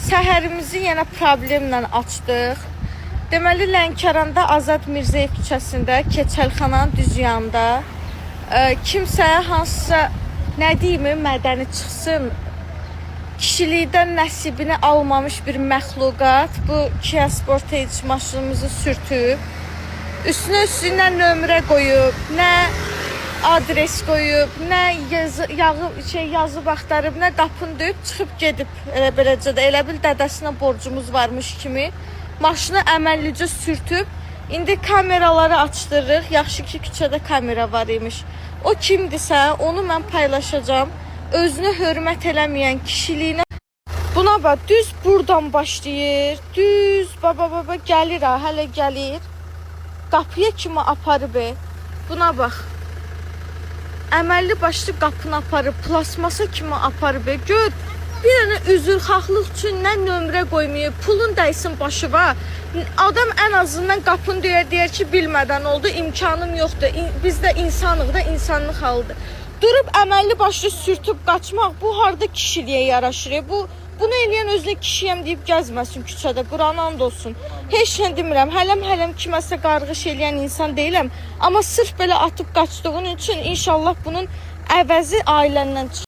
Səhərimizi yenə problemlə açdıq. Deməli Lənkəranda Azad Mirzayev küçəsində, Keçəlxananın düz yanında kimsə hansısa nə deyim, mədəni çıxsın, kişilikdən nəsibini almamış bir məxluqat bu Kia Sportage maşınımızı sürtüb. Üstünə üstünə nömrə qoyub, nə adres qoyub, nə yazı, yağı, şey yazıb axtarıb, nə qapını döyüb çıxıb gedib. Elə beləcə də elə bil dədəsinə borcumuz varmış kimi maşını əməllicə sürtüb. İndi kameraları açdırırıq. Yaxşı ki, küçədə kamera var imiş. O kimdirsə, onu mən paylaşacağam. Özünü hörmət eləməyən kişiliyinə. Buna bax, düz buradan başlayır. Düz baba baba gəlir ha, hələ gəlir. Qapıya kimi aparıb. Buna bax. Əməlli başlı qapını aparıb, plastmasa kimi aparıb. Gör, bir dənə üzrxahlıq üçün nə nömrə qoymayıb, pulun dəysin başı var. Adam ən azından qapını döyər, deyər ki, bilmədən oldu, imkanım yoxdur. Biz də insanıq da, insanlıq halıdır. Durub əməlli başlı sürtüb qaçmaq bu harda kişiliyə yaraşır? Bu bunu eləyən özünə kişiyəm deyib gəzməsin küçədə. Qurana and olsun. Heç nə demirəm. Hələm-hələm kiməsə qarğış eləyən insan deyiləm. Amma sırf belə atıb qaçdığın üçün inşallah bunun əvəzi ailəndən çıxar.